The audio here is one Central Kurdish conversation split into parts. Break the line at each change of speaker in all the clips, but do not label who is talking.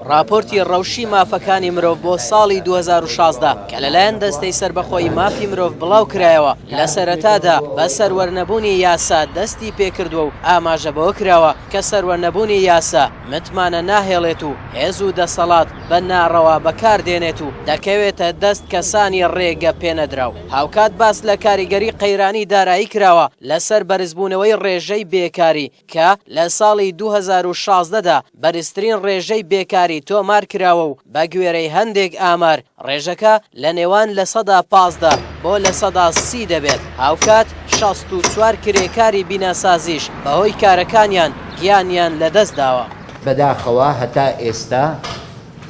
ڕاپۆرتی ڕەوشی مافەکانی مرۆڤ بۆ ساڵی 2016 کە لەلایەن دەستەی سەربەخۆی مافی مرۆڤ بڵاو کرایەوە، لە سەرەتادا بە سەروەرنەبوونی یاسا دەستی پێکردووە و ئاماژە بەوە کراوە کە سەروەرنەبوونی یاسا متمانە ناهێڵێت و هێز و دەسەڵات بە ناڕەوا بەکار دێنێت و دەکەوێتە دەست کەسانی ڕێگە پێنەدراو. هاوکات باس لە کاریگەری قەیرانی دارایی کراوە لەسەر بەرزبوونەوەی ڕێژەی بێکاری کە لە ساڵی 2016 دا بەرزترین ڕێژەی بێکاری تۆمار کراوە و بەگوێرەی هەندێک ئامار ڕێژەکە لە نێوان 15% بۆ 30% دەبێت، هاوکات 64 کرێکاری بیناسازیش بەهۆی کارەکانیان گیانیان لەدەستداوە.
بەداخەوە هەتا ئێستا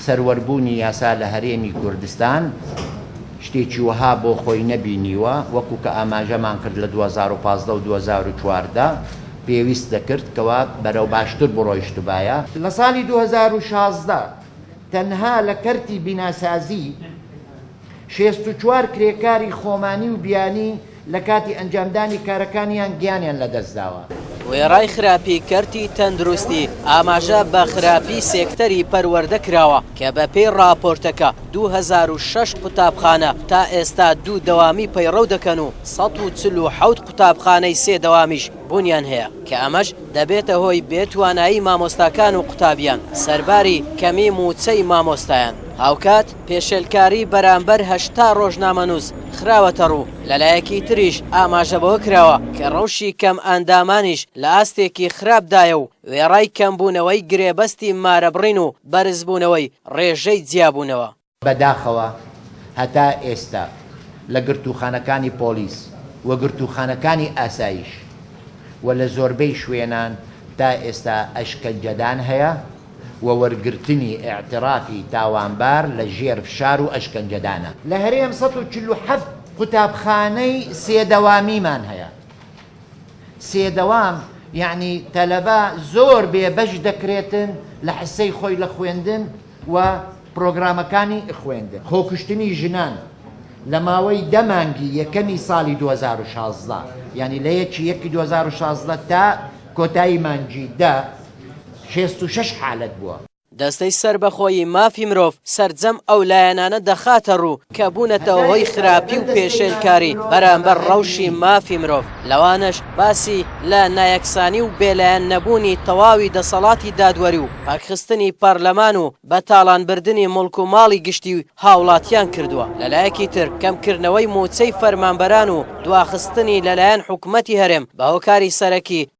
سەروەربوونی یاسا لە هەرێمی کوردستان شتێکی وەها بۆ خۆی نەبینیوە، وەکو کە ئاماژەمان کرد لە 2015 و 2014 پێویست دەکرد کەوا بەرەو باشتر بڕۆیشتبایە. لە ساڵی 2016 تەنها لە کەرتی بیناسازی 64 کرێکاری خۆمانی و بیانی لە کاتی ئەنجامدانی کارەکانیان گیانیان لەدەستداوە.
وێڕای خراپی کەرتی تەندروستی، ئاماژە بە خراپی سێکتەری پەروەردە کراوە کە بەپێی ڕاپۆرتەکە 2006 قوتابخانە تا ئێستا دوو دەوامی پەیڕەو دەکەن و 147 قوتابخانەی سێ دەوامیش بوونیان هەیە کە ئەمەش دەبێتە هۆی بێ توانایی مامۆستاکان و قوتابیان سەرباری کەمی مووچەی مامۆستایان. هاوکات پێشێلکاری بەرامبەر 80 ڕۆژنامەنووس خراوەتەڕوو، لەلایەکی تریش ئاماژە بەوە کراوە کە ڕەوشی کەمئەندامانیش لە ئاستێکی خراپدایە و وێڕای کەمبوونەوەی گرێبەستی مارەبڕین و بەرزبوونەوەی ڕێژەی جیابوونەوە.
بەداخەوە هەتا ئێستا لە گرتووخانەکانی پۆلیس و گرتووخانەکانی ئاسایش و لە زۆربەی شوێنان تا ئێستا ئەشکەنجەدان هەیە و وەرگرتنی ئیعترافی تاوانبار لە ژێر فشار و ئەشکەنجەدانە. لە هەرێم 147 قوتابخانەی سێ دەوامیمان هەیە. سێ دەوام یەعنی تەلەبە زۆر بێ بەش دەکرێتن لە حسەی خۆی لە خوێندن و پرۆگرامەکانی خوێندن. خۆکوشتنی ژنان لە ماوەی دە مانگی یەکەمی ساڵی 2016 یانی لە یەکی یەکی 2016 تا کۆتایی مانگی دە 66 حالەت بووە.
دەستەی سەربەخۆی مافی مرۆڤ سەرجەم ئەو لایەنانە دەخاتە ڕوو کە بوونەتە هۆی خراپی و پێشێلکاری بەرامبەر ڕەوشی مافی مرۆڤ، لەوانەش باسی لە نایەکسانی و بێلایەن نەبوونی تەواوی دەسەڵاتی دادوەری و پەکخستنی پەرلەمان و بە تاڵانبردنی موڵک و ماڵی گشتی و هاوڵاتیان کردووە. لەلایەکی تر کەمکردنەوەی مووچەی فەرمانبەران و دواخستنی لەلایەن حکومەتی هەرێم بە هۆکاری سەرەکی.